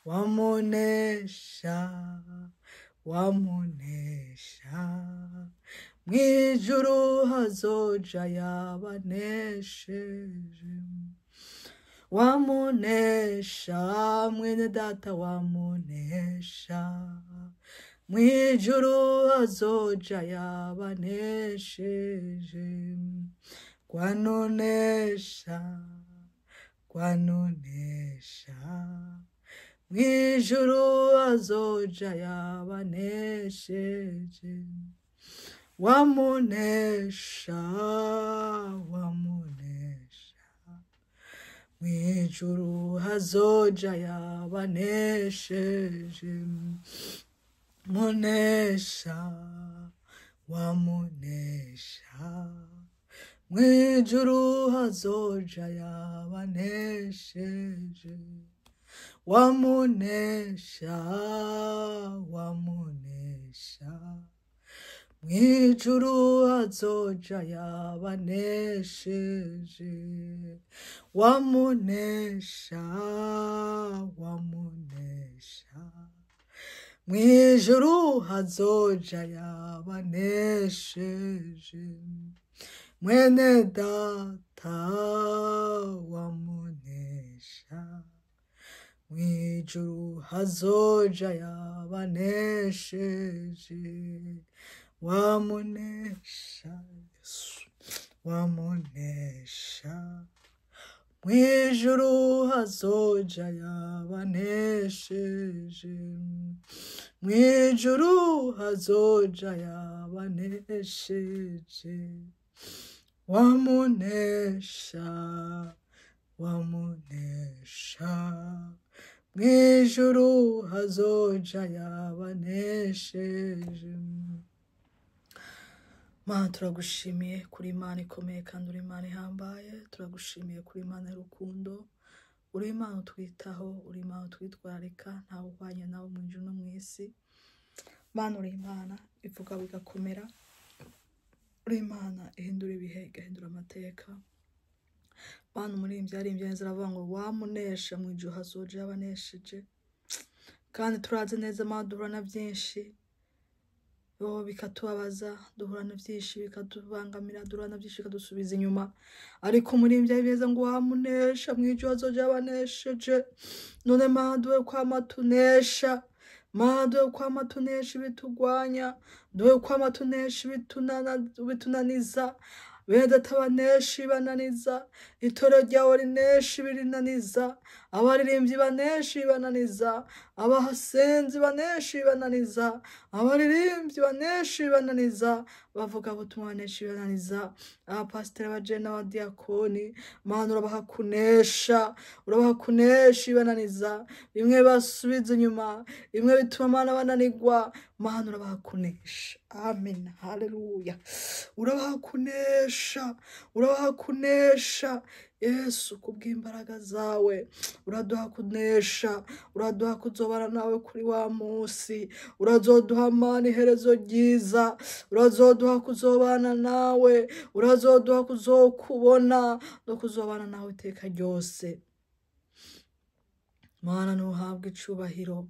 Wamunesha, wamunesha, mwijuru hazoja yabanesheje. Wamunesha, mwene data wamunesha, mwijuru hazoja yabanesheje. Kwanunesha, kwanunesha, mwijuru hazoja yabanesheje. Wamunesha, wamunesha, mwijuru hazoja yabanesheje. Munesha, wamunesha, mwijuru hazoja yabanesheje. Wamunesha, wamunesha, mwijuru hazoja yabanesheje. Wamunesha, wamunesha, mwijuru hazoja yabanesheje. Mwene data wamunesha, mwijuru hazoja yabanesheje. Wamunesha, Yesu, wamunesha, mwijuru hazoja yabanesheje. Mwijuru hazoja yabanesheje. Wamunesha, wamunesha, mwijuru hazoja yabanesheje. Mana, turagushimiye kuri Imana ikomeye kandi uri Imana ihambaye. Turagushimiye kuri Imana y'urukundo, uri Imana utwitaho, uri Imana utwitwararika, ntawe uhwanye nawe mu ijuru no mu isi. Mana, uri Imana ivuga bigakomera, uri Imana ihindura ibihe igahindura amateka. Mana, umuririmbyi yaririmbye neza aravuga ngo wamunesha mu ijuru hazoja yabanesheje. Kandi turazi neza Mana, duhura na byinshi bikatubabaza, duhura na byinshi bikatubangamira, duhura na byinshi bikadusubiza inyuma, ariko umuririmbyi yaririmbye neza ngo wamunesha mu ijuru hazoja yabanesheje. None Mana, duhe kwama tunesha, Mana, duhe kwama tunesha ibitugwanya, duhe kwama tunesha ibitunaniza. Bene data banesha ibananiza, itorero ryawe rinesha ibirinaniza, abaririmbyi banesha ibananiza, abahasenzi banesha ibananiza, abaririmbyi banesha ibananiza, bavuga butumwa banesha ibananiza, abapasiteri, abajene n'abadiyakoni. Mana, urabaha kunesha, urabaha kunesha ibananiza, bimwe basubiza inyuma, bimwe bituma Mana bananigwa. Mana, urabaha kunesha. Amen, haleluya. Urabaha kunesha, urabaha kunesha Yesu, kubw'imbaraga zawe uraduha kunesha, uraduha kuzobana nawe kuri wa munsi, urazoduha Mana iherezo ryiza, urazoduha kuzobana nawe, urazoduha kuzokubona no kuzobana nawe iteka ryose. Mana, ntuhabwe icubahiro.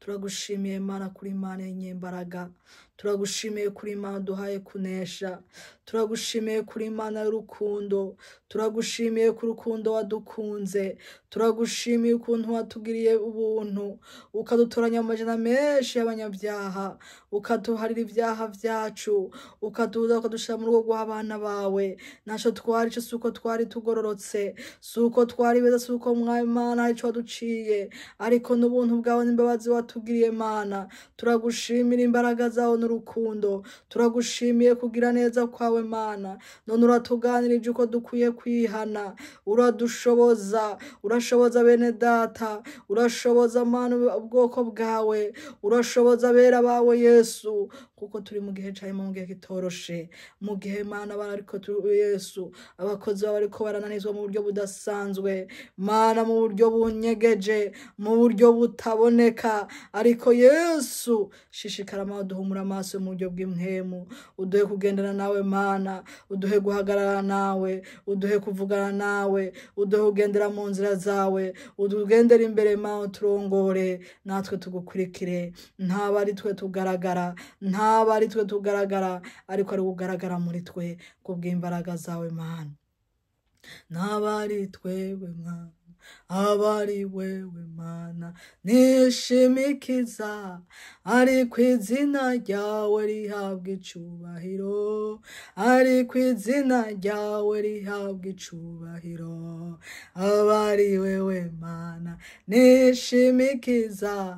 Turagushimiye Mana kuri Imana y'inyembaraga, turagushimiye kuri Imana duhaye kunesha, turagushimiye kuri Imana y'urukundo, turagushimiye ku rukundo wadukunze, turagushimiye ukuntu watugiriye ubuntu, ukadutoranya mu majana menshi y'abanyabyaha, ukaduharira ibyaha byacu, ukaduza ukadushira mu rugo rw'abana bawe. Ntacyo twari cyo, si uko twari tugororotse, si uko twari beza, si uko mwami Mana hari ico waduciye, ariko n'ubuntu bwawe n'imbabazi watugiriye Mana. Turagushimira imbaraga zawe n'urukundo, turagushimiye kugira neza kwawe Mana. None uratuganirije uko dukwiye kwihana, uradushoboza, urashoboza bene data, urashoboza Mana ubwoko bwawe, urashoboza abera bawe Yesu kuko turi mu gihe ca nyuma, mu gihe kitoroshe, mu gihe Mana bariko Yesu abakozi baba bariko barananizwa mu buryo budasanzwe, Mana, mu buryo bunyegeje, mu buryo butaboneka. Ariko Yesu, shishikara Mana, duhumura amaso mu buryo bw'impwemu, uduhe kugendana nawe Mana, uduhe guhagarara nawe, uduhe kuvugana nawe, uduhe kugendera mu nzira zawe, udugendere imbere Mana, uturongore natwe tugukurikire. Ntaba ari twe tugaragara, ntaba ari twe tugaragara, ariko ari kugaragara muri twe kubw'imbaraga zawe Mana. Ntaba ari twewe Mana, aba ari wewe Mana nishimikiza, ariko izina ryawe rihabwa icubahiro, ariko izina ryawe rihabwa icubahiro. Aba ari wewe Mana nishimikiza,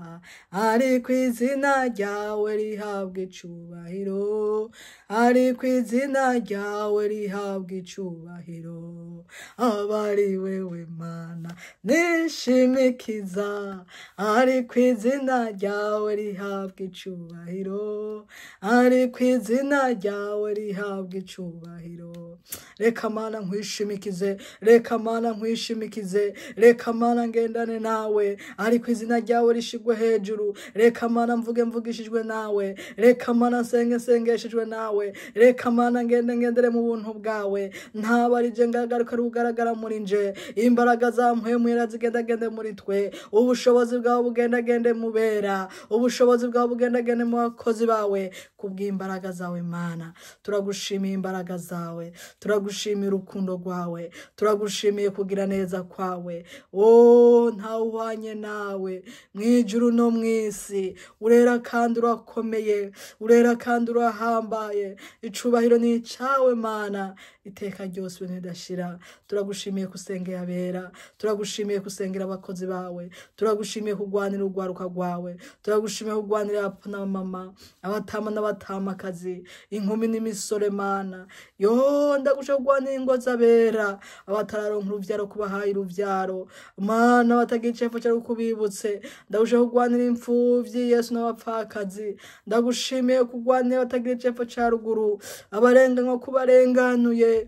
ariko izina ryawe rihabwa icubahiro, ariko izina ryawe rihabwa icubahiro. Aba ari wewe Mana nishimikiza, ariko izina ryawe rihabwa icubahiro, ariko izina ryawe rihabwa icubahiro. Reka Mana nkwishimikize, reka Mana nkwishimikize, reka Mana ngendane nawe, ariko izina ryawe rishigwe hejuru. Reka Mana mvuge mvugishijwe nawe, reka Mana nsenge nsengeshejwe nawe, reka Mana ngende ngendere mu buntu bwawe. Ntaba ari je ngaragaruka ari ugaragara muri nje, imbaraga za mpwemu zigendagende muri twe, ubushobozi bwawe bugendagende mu bera, ubushobozi bwawe bugendagende mu bakozi bawe, kubw'imbaraga zawe Mana. Turagushimiye imbaraga zawe, turagushimiye urukundo rwawe, turagushimiye kugira neza kwawe. Oh, ntawe uhwanye nawe mw'ijuru no mw'isi. Urera kandi urakomeye, urera kandi urahambaye. Icubahiro ni icawe Mana iteka ryose ntidashira. Turagushimiye kusengera abera, turagushimiye kusengera abakozi bawe, turagushimiye kugwanira urwaruka rwawe, turagushimiye kugwanira abapapa n'abamama, abatama n'abatamakazi, inkumi n'imisore Mana. Yo, ndagusha kugwanira ingo z'abera, abatararonka uruvyaro kubahaye uruvyaro Mana, batagira icepfo cari kubibutse. Ndagusha kugwanira impfuvyi Yesu n'abapfakazi. Ndagushimiye kugwanira abatagira icepfo ca ruguru, abarenganywa kubarenganuye,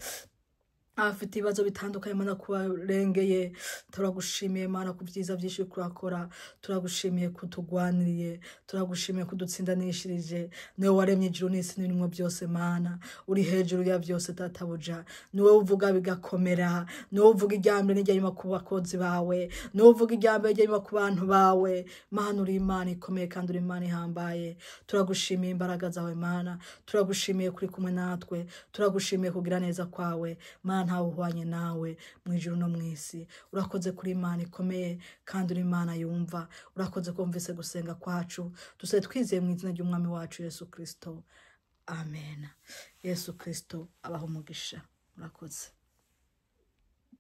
abafite ibibazo bitandukanye Mana kubarengeye. Turagushimiye Mana ku byiza byinshi kurakora, turagushimiye kutugwaniriye, turagushimiye kudutsindanishirije. Niwe waremye ijuru n'isi n'ibirimo byose Mana, uri hejuru ya byose Databuja. Niwe uvuga bigakomera, niwe uvuga irya mbere n'irya nyuma ku bakozi bawe, niwe uvuga irya mbere n'irya nyuma ku bantu bawe Mana. Uri Imana ikomeye kandi uri Imana ihambaye. Turagushimiye imbaraga zawe Mana, turagushimiye kuri kumwe natwe, turagushimiye kugira neza kwawe Mana. Ntawe uhwanye nawe mu ijuru no mu isi. Urakoze kuri Imana ikomeye kandi uri Imana yumva. Urakoze kumvise gusenga kwacu, duse twizeye mu izina ry'Umwami wacu Yesu Kristo, amen. Yesu Kristo abaho umugisha. Murakoze.